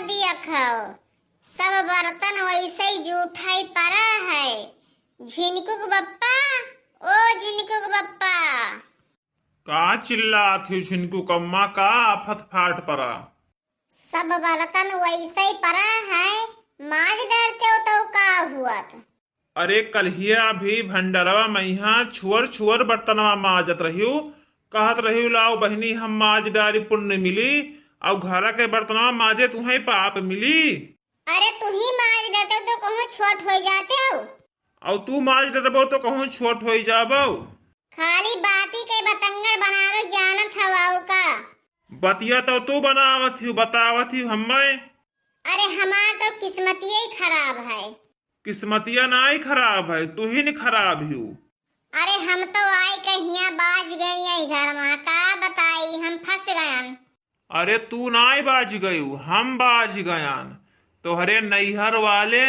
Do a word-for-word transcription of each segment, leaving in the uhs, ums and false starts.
देखो, सब बर्तन वैसे ही जूठाई परा है। झिनकुक बप्पा, ओ झिनकुक बप्पा। का चिल्लात हो झिनकुक अम्मा, का आफत फाट परा? सब बर्तन वैसे ही परा है, माज डरते हो तो का हुआ था? अरे कल्हिया भी भंडरवा मइहाँ छुअर छुअर बर्तनवा माजत रहियो, कहत रहियो लाओ बहिनी हम माज डारी पुण्य मिली, अउ घरा के बर्तनवा माजे तुहैं पाप मिली। अरे तुही माज देते तो कहूँ छोट होइ जाते हो। अउ तू माज देतबो तो कहूँ छोट होइ जाबो। खाली बाती के बतंगड़ बनावे जानत हव अउर का? बतिया तो तू बनावत ही, बतावत ही हम्मे। अरे हमार तो किस्मतिये ही खराब है। किस्मतिया नाई खराब है, तू ही न खराब हियो। अरे हम तो आई के हियाँ बाज गई यही घर मा, का बताई हम फंस गयन। अरे तू नाई बाज गयू, हम बाज गयन। तोहरे नैहर वाले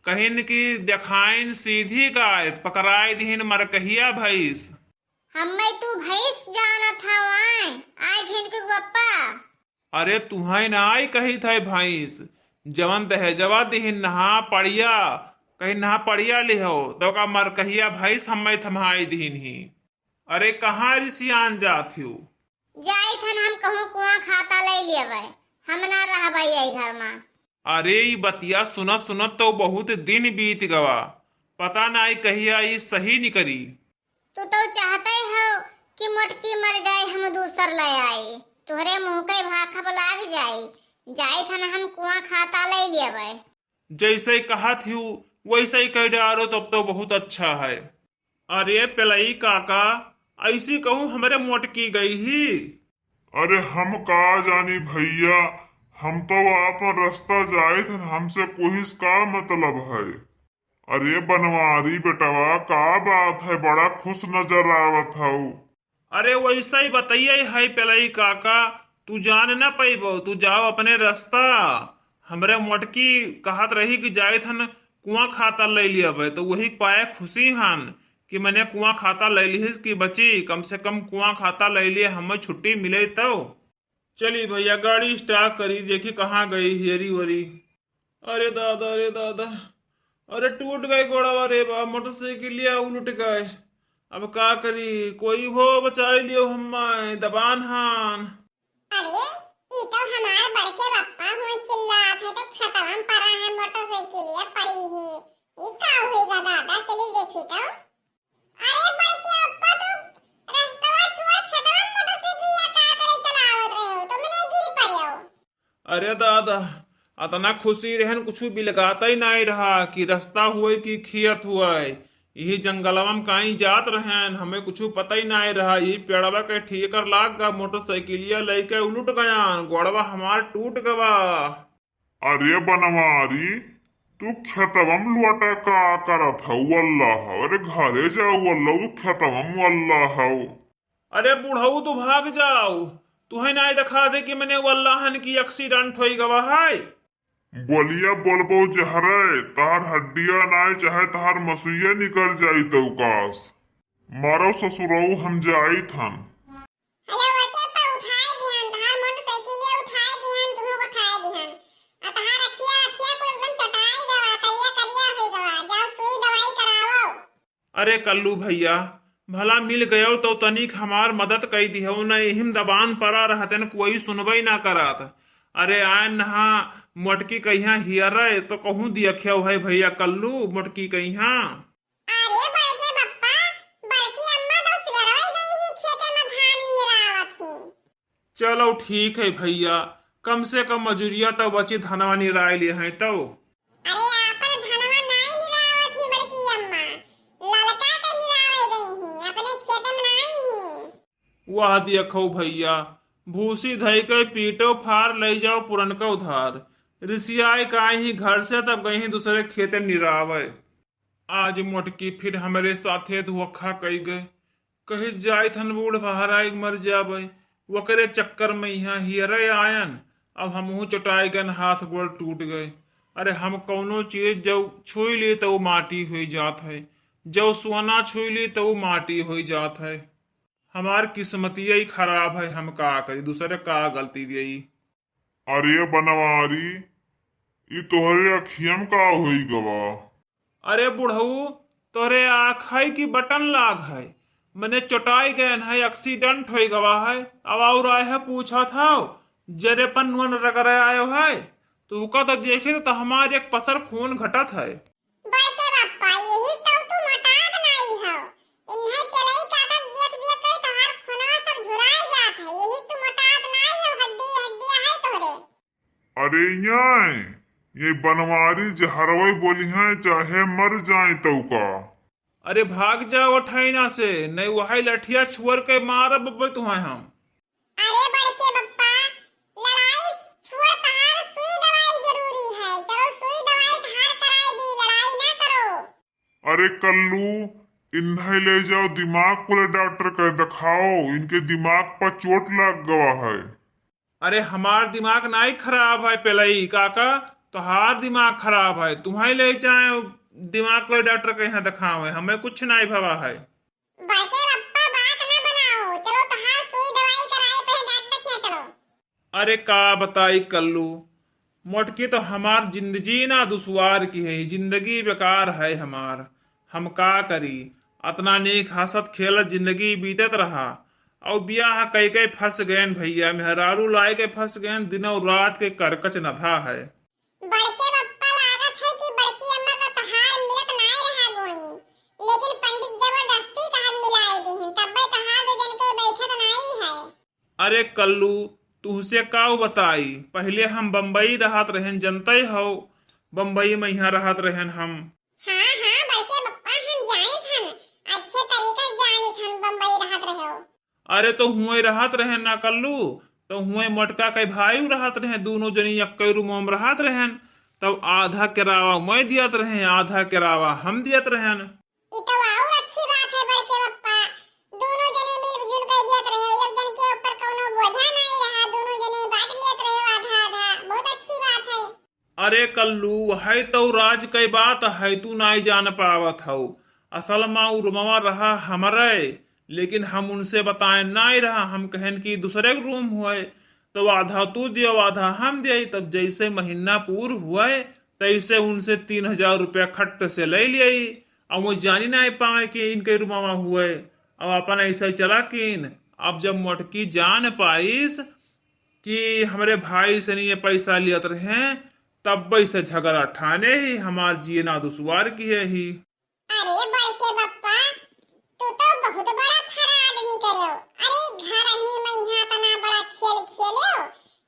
कहिन की देखाइन सीधी गाय, पकड़ाई दिहिन मरकहिया भैंस। हम्मे तू भैंस जानत हव आय, आय झिनकुक बप्पा। अरे तुहैं नाई कहित है भैंस, जवन दहेजवा दिहिन नहा पड़िया, कहीं नहा पड़िया लिहो, तो का मरकहिया भैंस हम्मे थम्हाई दिहिन ही। अरे कहाँ रिसियान जात हियो? जाइत हन हम कहूँ कुआँ खाता लइ लेबै, हम ना रहबै यही घर मा। अरे ई बतिया सुनत सुनत तो बहुत दिन बीत गवा, पता नाई कहिया ई सही निकरी। तू तो चाहते हो कि मोटकी मर जाए, हम दूसर ले आई, तोहरे मुँह के भाखब लाग जाए। जाइत हन हम कुआँ खाता ले लेबै। जैसे कहत हियो वैसे ही कह डारो, तब तो बहुत अच्छा है। अरे पेलई काका, ऐसी कहूँ हमरे मोटकी गई ही। अरे हम का जानी भैया, हम तो आपन रास्ता जाइत हन, हमसे कोहिस का मतलब है। अरे बनवारी बेटवा, का बात है, बड़ा खुश नजर आवत हऊ। अरे वैसा ही बताइए है पेलई काका, तू जान न पैबो, तू जाओ अपने रास्ता। हमरे मोटकी कहत रही कि जाइत हन कुआँ खाता ले लियाबे, तो वही पाए खुशी हन कि मैंने कुआँ खाता ले लिहिस कि बची, कम से कम कुआँ खाता ले लिए, हमें छुट्टी मिले तो। चली भैया, गाड़ी स्टार्ट करी, देखी कहाँ गई हेरी वरी। अरे दादा, अरे दादा, अरे टूट गए गोड़वा रे बा, मोटरसाइकिलिया उलट गए। अब का करी, कोई हो बचाई लियो हम्मे, दबान हान। अरे, ई तो हमार बड़के बप्पा हुआ चिल्लात है, तो खेतवा में पड़ा है, मोटरसाइकिलिया पड़ी है। ई का होएगा दादा, चली देखी तो। अरे बड़के अप्पा, तू रस्तवा छोड़ खेतवा में मोटरसाइकिल या का करे चलावत रहे हो? तो मने गिर पड़े हो। अरे दादा, अतना खुशी रहन, कुछु बिलगाता ही नाई रहा कि रास्ता हुए कि खेत हुए। यही जंगलवा में कहीं जात रहन, हमें कुछु पता ही नाई रहा। यही पेड़वा के ठेकर लाग गा, मोटरसाइकिलिया लेके उलट गयान, गोड़वा हमार टूट गवा। अरे बनवारी, तू खेतवा में लुअटा का करत हऊ? अल्लाह, अरे घरे जाऊ अल्लाह, तू खेतवा में अल्लाह हऊ। अरे बुढ़ऊ, तू भाग जाओ, तुहे नाय देखा दे कि मने वल्लाहन की एक्सीडेंट होई गवा है। बोलिया बोलबो जहरे, तहार हड्डिया नाय चाहे तहार मसुइया निकल जाई तौकास। मारो ससुरऊ, हम जाइत हन। अरे ओके पा उठाए दिहन, तहार मोटरसाइकिलिया उठाए दिहन, तुहू उठाए दिहन। आ तहार अखिया, अखिया कुल एकदम चटाई गवा, करिया करिया होई गवा। जाओ सुई दवाई करावो। अरे कल्लू भैया, भला मिल गयो तो तनिक हमार मदद कई दिहो न, एहिम दबान परा रहतन, कोई सुनबई ना करत। अरे आयन नहा मोटकी कहिया हियरे तो कहूँ दियख्या है भैया कल्लू मोटकी कहिया। अरे बड़के बप्पा, बड़की अम्मा तो सिगरवे गई ही खेते में धान निरावत ही। चलो ठीक है भैया, कम से कम मजूरिया तो बची, धनवा निराय लिए हैं तो। अरे आपन धनवा नाई निरावत ही बड़की अम्मा, ललका के निरावे गई ही, अपने खेते में नाई ही। वाह देखो भैया, भूसी धई के पीटो फार लई जाओ पुरनका उधार। रिसियाए का ही घर से तब गई ही दूसरे खेते निरावे। आज मोटकी फिर हमरे साथे धोखा कई गए। कहीं जाइत हन बूढ़ बहराई मर जाबे, ओकरे चक्कर में यहाँ हियरे आयन। अब हमहू चटाई गन, हाथ गोड़ टूट गए। अरे हम कौनो चीज जो छुई ली तो वो माटी हुई जात है, जो सोना छुई ली तो वो माटी हुई जात है। हमार किस्मतिया ही खराब है, हम का करी, दूसरे का गलती दियई। अरे बनवारी, ई तोहरे अखियम का होई गवा? अरे बुढ़ऊ, तोहरे आँख है कि बटन लाग है? मने चोटाई गयन है, accident होई गवा है। अब और आए है पूछत हौ, जरे पन्नुअन रगड़े आयो है। तू का तो देखे तो हमार एक पसर खून घटत है। बड़के बप्पा, यही सब तू मोटात नाई हो। इन्हें पेलई काका देख देख के तोहार खूनवा सब झुराई जात है। यही तू मोटात नाई हो, हड्डी हड्डी है तोहरे। अरे याय, ये बनवारी जहरवे बोली हैं, चाहे मर जाए तौ का। अरे भाग जा ओठैना से, नहीं वही लठिया छुअर के मारब बब्बे तुहैं हम। अरे बड़के बप्पा, लड़ाई छोड़, तहार सुई दवाई जरूरी है। चलो सुई दवाई तहार कराई दी, लड़ाई ना करो। अरे कल्लू, इन्हें ले जाओ दिमाग वाले डॉक्टर के दिखाओ, इनके दिमाग पर चोट लग गवा है। अरे हमार दिमाग नाई खराब है पेलई काका, तोहार दिमाग खराब है। तुहैं ले जाए दिमाग वाले डॉक्टर के यहाँ दिखावे, हमें कुछ नाई भवा है। बड़के बप्पा बात ना बनाओ, चलो तहार सुई दवाई कराए पे डॉक्टर के यहाँ चलो। अरे का बताई कल्लू, मोटकी तो हमार जिंदगी ना दुश्वार की है, जिंदगी बेकार है हमार। हम का करी, अतना नीक हंसत खेलत जिंदगी बीतत रहा, और बियाह कई कई फंस गयन भैया, मेहरारू लाए के फंस गयन, दिनों रात के करकच नधा है। बड़के बप्पा लागत है कि बड़की अम्मा का तहार मिलत नाय रहा गोई, लेकिन पंडित जबरदस्ती कहत मिलाए दिहिन, तब्बे तहार दो जन के बैठत नाई है। अरे कल्लू, तुहसे काउ बताई, पहिले हम बम्बई रहत रहेन, जनतै हौ, बम्बई में यहाँ रहत रहेन हम। हाँ, हाँ, बड़के बप्पा, हम जानित हन, अच्छे तरीका से जानित हन, बम्बई रहत रहेव। अरे, तो हुए रहत रहेन ना कल्लू, तो हुए मोटका के भाई रहत रहेन, दूनो जनी एक्के रूम में रहत रहेन, तब आधा किरावा मैं दियत रहेन, आधा किरावा हम दियत रहेन। ई तो और अच्छी बात है बड़के बप्पा, दोनों जने मिलजुल के दियत रहे, एक जन के ऊपर कौनो बोझा नहीं रहा, दोनों जने बांट लेत रहे आधा आधा, बहुत अच्छी बात है। अरे कल्लू, है तो राज के बात है, तू नाई जान पावत हौ। असल में उ रूमवा रहा हमरे, लेकिन हम उनसे बताए नाई रहा, हम कहन कि दूसरे के रूम हुए, तो आधा तू दियो, आधा हम दिए। तब जैसे महीना पूर हुए, तैसे उनसे तीन हजार रुपया खट्ट से ले लिए। अब वो जानी ना पाए कि इनके रुमावा हुए। अब अपन ऐसे चला किन। अब जब मोटकी जान पाइस कि हमरे भाई से नहीं ये पैसा लियत रहे, तब से झगड़ा ठाने ही, हमार जिए ना दुश्वार किहे ही। अरे बड़के बप्पा, तू तो बहुत बड़ा फराड निकरेव। अरे घर ही में यहाँ तना बड़ा खेल खेलेव,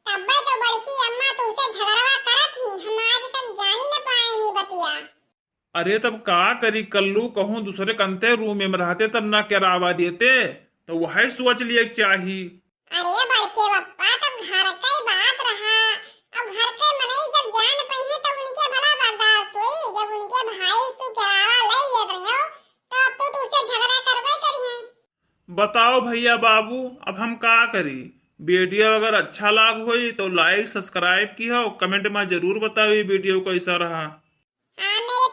तब्बे तो बड़की अम्मा तुमसे झगड़वा करत ही, हम आज तक जानी न पाए नी बतिया। अरे तब का करी कल्लू, कहूँ दूसरे कंते रूम में रहते तब ना केरावा देते, तो वही सोच लिए चाही। अरे बड़के बप्पा, तब घर के बात रहा, अब घर के मनई जब जान पइहे तब उनके भला बर्दाश्त होई, जब उनके भाई सु केरावा ले लेत रहो, तो अब तो तुमसे झगड़ा करबे करिहे। बताओ भैया बाबू, अब हम का करी? वीडियो अगर अच्छा लाग होई तो like subscribe किहो, comment में जरूर बताओ ये वीडियो कैसा रहा। हाँ मेरे